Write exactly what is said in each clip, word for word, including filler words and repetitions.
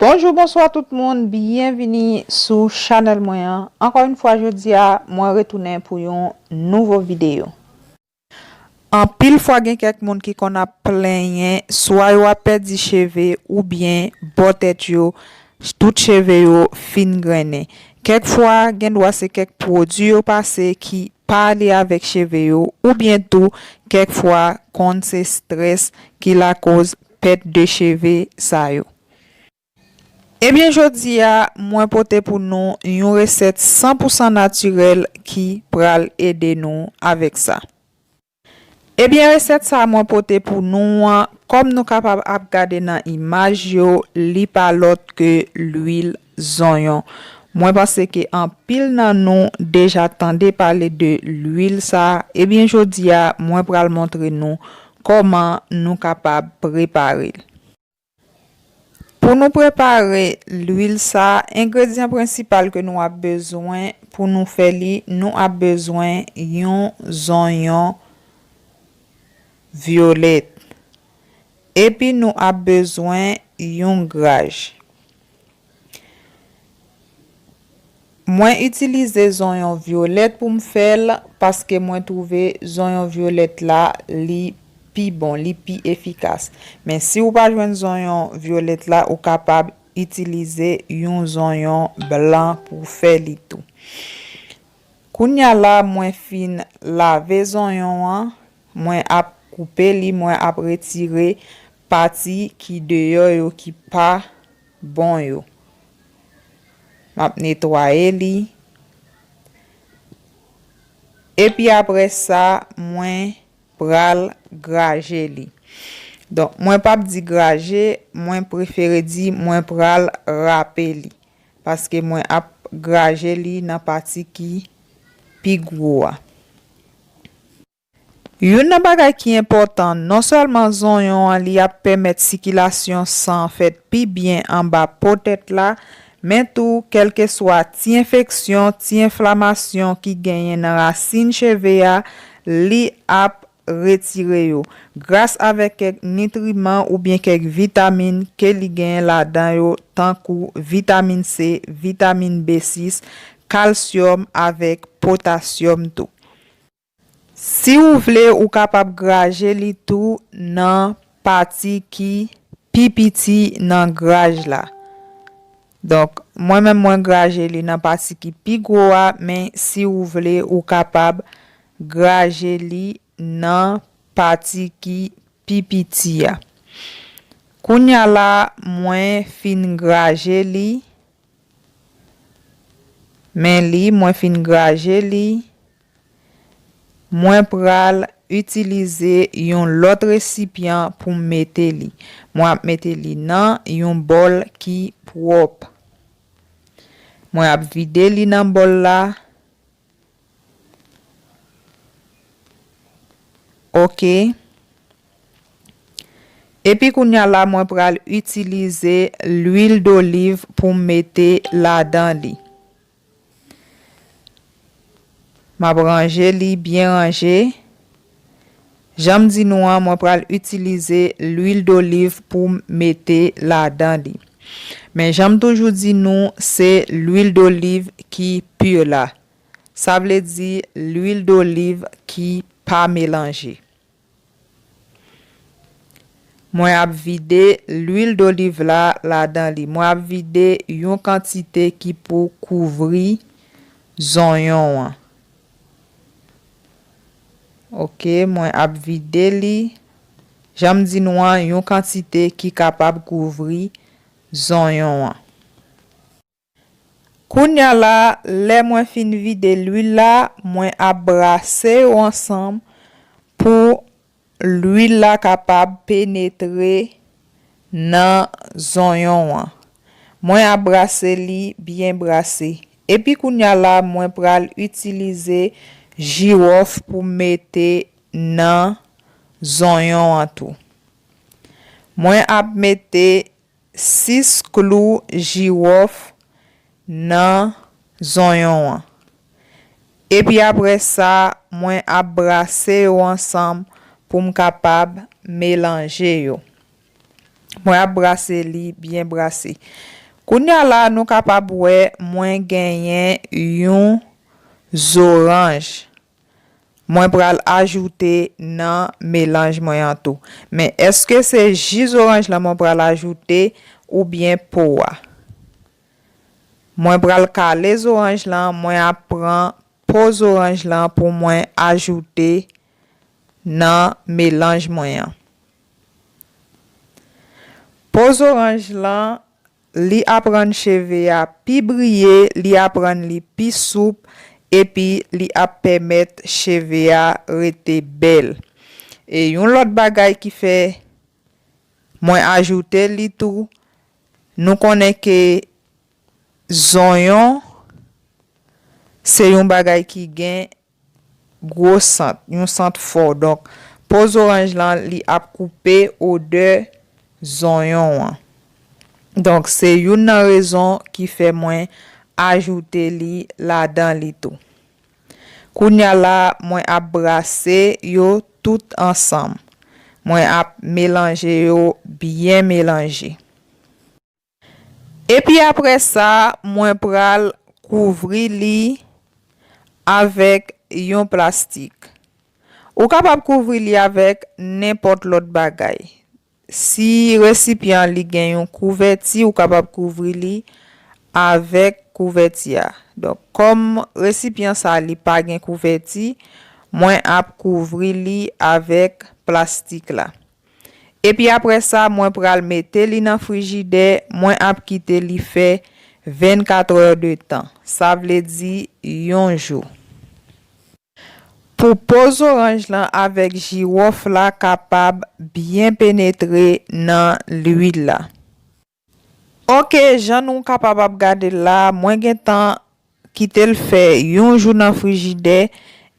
Bonjou, bonswa tout moun, byenvini sou chanèl mwen an. Ankò yon fwa, jodi a, mwen retounen pou yon nouvo videyo. Anpil fwa gen kèk moun ki konn ap plenyen, swa yo ap pèdi cheve oubyen bò tèt yo, tout cheve yo fin grennen. Kèk fwa, gen dwa se kèk pwodui yo pase ki pa ale avèk cheve yo, oubyen tou, kèk fwa, konn se estrès ki lakoz pèt de cheve sa yo. Ebyen, jodi a, mwen pote pou nou yon resèt san pou san natirèl ki pral ede nou avèk sa. Ebyen, resèt sa mwen pote pou nou an, kòm nou kapab ap gade nan imaj yo, li pa lòt ke lwil zonyon. Mwen panse ke anpil nan nou deja tande pale de lwil sa. Ebyen, jodi a, mwen pral montre nou kòman nou kapab prepare l. Pou nou prepare lwil sa, engredyan prensipal ke nou ap bezwen pou nou fè li, nou ap bezwen yon zonyon vyolèt. Epi nou ap bezwen yon graj. Mwen itilize zonyon vyolèt pou m fè l, paske mwen twouve zonyon vyolèt la, li pi bon, li pi efikas. Men si w pa jwenn zonyon vyolèt la, ou kapab itilize yon zonyon blan pou fè li tou. Kounye a la, mwen fin lave zonyon an, mwen ap koupe li, mwen ap retire pati ki deyò yo ki pa bon yo. M ap netwaye li. Epi apre sa, mwen pral graje li. Donk, mwen p ap di graje, mwen prefere di mwen pral rape li. Paske mwen ap graje li nan pati ki pi gwo a. Youn nan bagay ki enpòtan, non sèlman zonyon an, li ap pèmèt sikilasyon san fèt pi byen anba po tèt la, men tou, kèlkeswa ti enfeksyon, ti enflamasyon ki genyen nan rasin cheve a, li ap retire yo. Gras avèk kèk nitriman oubyen kèk vitamin ke li genyen ladan yo, tankou vitamin C, vitamin B sis, kalsyòm avèk potasyòm tou. Si w vle, ou kapab graje li tou nan pati ki pi piti nan graj la. Donk, mwen menm mwen graje li nan pati ki pi gwo a, men si w vle, ou kapab graje li nan pati ki pi piti a. Kounye a la, mwen fin graje li. Men li, mwen fin graje li. Mwen pral itilize yon lòt resipyan pou m mete li. Mwen ap mete li nan yon bòl ki pwòp. Mwen ap vide li nan bòl la. Ok. Epi kounye a la, mwen pral itilize lwil doliv pou m mete ladan li. M ap ranje li byen ranje. Jan m di nou an, mwen pral itilize lwil doliv pou m mete ladan li. Men jan m toujou di nou, se lwil doliv ki pi la. Sa vle di lwil doliv ki pa melanje. Mwen ap vide lwil doliv la ladan li. Mwen ap vide yon kantite ki pou kouvri zonyon an. Ok, mwen ap vide li. Jan m di nou an, yon kantite ki kapab kouvri zonyon an. Kounye a la, lè mwen fin vide lwil la, mwen ap brase yo ansanm pou lwil la kapab penetre nan zonyon an. Mwen ap brase li byen brase. Epi kounye a la, mwen pral itilize jiwòf pou mete nan zonyon an tou. Mwen ap mete sis klou jiwòf nan zonyon an. Epi apre sa, mwen ap brase yo ansanm pou m kapab melanje yo. Mwen ap brase li byen brase. Kounye a la, nou kapab wè mwen genyen yon zoranj. Mwen pral ajoute nan melanj mwen an tou. Men èske se ji zoranj lan mwen pral ajoute oubyen po a? Mwen pral kale zoranj lan, mwen ap pran po zoranj lan pou mwen ajoute nan melanj mwen an. Po zoranj lan, li ap rann cheve a pi briye, li ap rann li pi soup, epi li ap pèmèt cheve a rete bèl. E yon lòt bagay ki fè mwen ajoute li tou, nou konnen ke zonyon se yon bagay ki gen gwo sant, yon sant fò. Donk, po zoranj lan, li ap koupe odè zonyon an. Donk, se youn nan rezon ki fè mwen ajoute li ladan li tou. Kounye a la, mwen ap brase yo tout ansanm. Mwen ap melanje yo byen melanje. Epi apre sa, mwen pral kouvri li avèk yon plastik. Ou kapab kouvri li avèk nenpòt lòt bagay. Si resipyan li gen yon kouvèti, ou kapab kouvri li avèk kouvèti a. Donk, kòm resipyan sa li pa gen kouvèti, mwen ap kouvri li avèk plastik la. Epi apre sa, mwen pral mete li nan frijidè, mwen ap kite li fè vennkat è de tan, sa vle di yon jou. Pou po zoranj lan avèk jiwòf la kapab byen penetre nan lwil la. Oke, jan nou kapab ap gade la, mwen gentan kite l fè yon jou nan frijidè,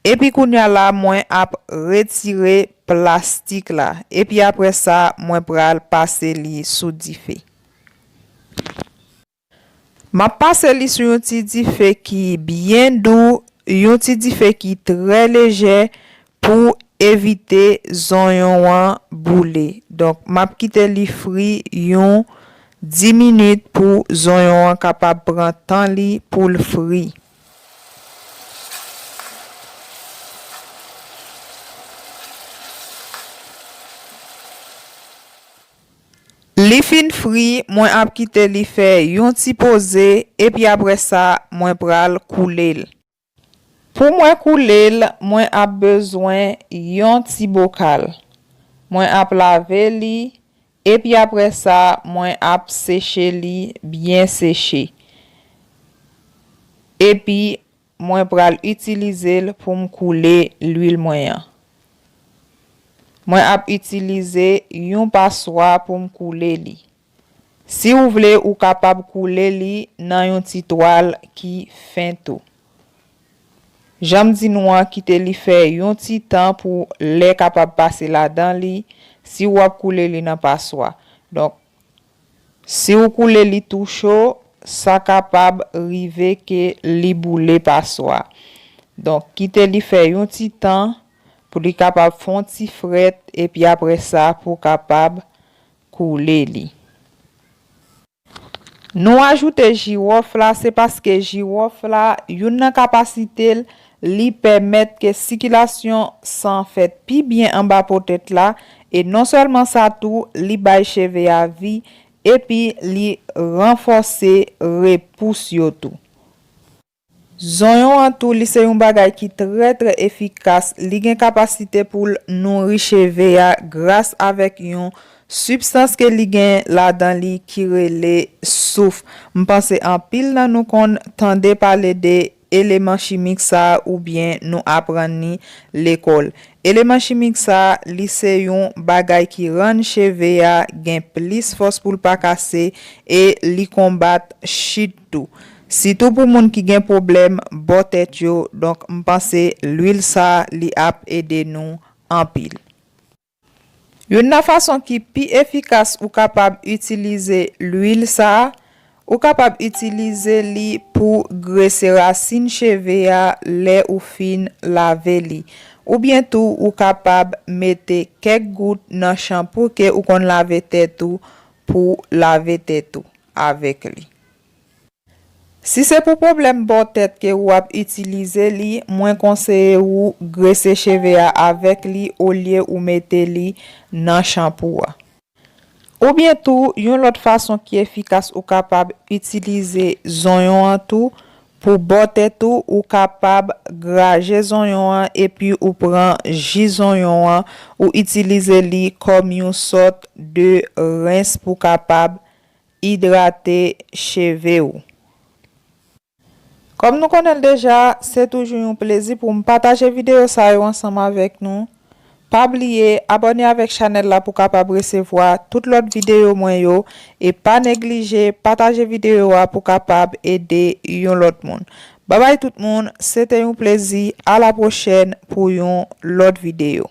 epi kounye a la, mwen ap retire plastik la, epi apre sa, mwen pral pase li sou dife. M ap pase li sou yon ti dife ki byen dou, yon ti dife ki trè lejè pou evite zonyon an boule. Donk, m ap kite li fri yon dis minit pou zonyon an kapab pran tan li pou l fri. Li fin fri, mwen ap kite li fè yon ti poze, epi apre sa, mwen pral koule l. Pou mwen koule l, mwen ap bezwen yon ti bokal. Mwen ap lave li, epi apre sa, mwen ap seche li byen seche. Epi, mwen pral itilize l pou m koule lwil mwen an. Mwen ap itilize yon paswa pou m koule li. Si w vle, ou kapab koule li nan yon ti twal ki fen tou. Jan m di nou an, kite li fè yon ti tan pou lè kapab pase ladan li, si w ap koule li nan paswa. Donk, si w koule li tou cho, sa kapab rive ke li boule paswa. Donk, kite li fè yon ti tan pou li kapab fè yon ti frèt, epi apre sa, pou w kapab koule li. Nou ajoute jiwòf la, se paske jiwòf la, youn nan kapasite l, li pèmèt ke sikilasyon san fèt pi byen anba po tèt la, e non sèlman sa tou, li bay cheve a vi, epi li ranfòse repous yo tou. Zonyon an tou, li se yon bagay ki trè, trè efikas. Li gen kapasite pou l nouri cheve a gras avèk yon sibstans ke li gen ladan li ki rele souf. M panse anpil nan nou konn tande pale de eleman chimik sa a oubyen nou aprann li lekòl. Eleman chimik sa a, li se yon bagay ki rann cheve a gen plis fòs pou l pa kase e li konbat chit tou. Sitou pou moun ki gen pwoblèm bò tèt yo, donk m panse lwil sa a, li ap ede nou anpil. Youn nan fason ki pi efikas ou kapab itilize lwil sa a, ou kapab itilize li pou grese rasin cheve a lè ou fin lave li. Oubyen tou, ou kapab mete kèk gout nan chanpou ke ou konn lave tèt ou pou lave tèt ou avèk li. Si se pou pwoblèm bò tèt ke ou ap itilize li, mwen konseye ou grese cheve a avèk li olye ou mete li nan chanpou a. Oubyen tou, yon lòt fason ki efikas ou kapab itilize zonyon an tou, pou bò tèt ou, ou kapab graje zonyon an epi ou pran ji zonyon an, ou itilize li kòm yon sòt de rens pou kapab idrate cheve ou. Kòm nou konnen l deja, se toujou yon plezi pou m pataje videyo sa yo ansanm avèk nou. Pa bliye abòne avèk chanèl la pou kapab resevwa tout lòt videyo mwen yo, e pa neglije pataje videyo a pou kapab ede yon lòt moun. Babay tout moun, se te yon plezi, a la pwochèn pou yon lòt videyo.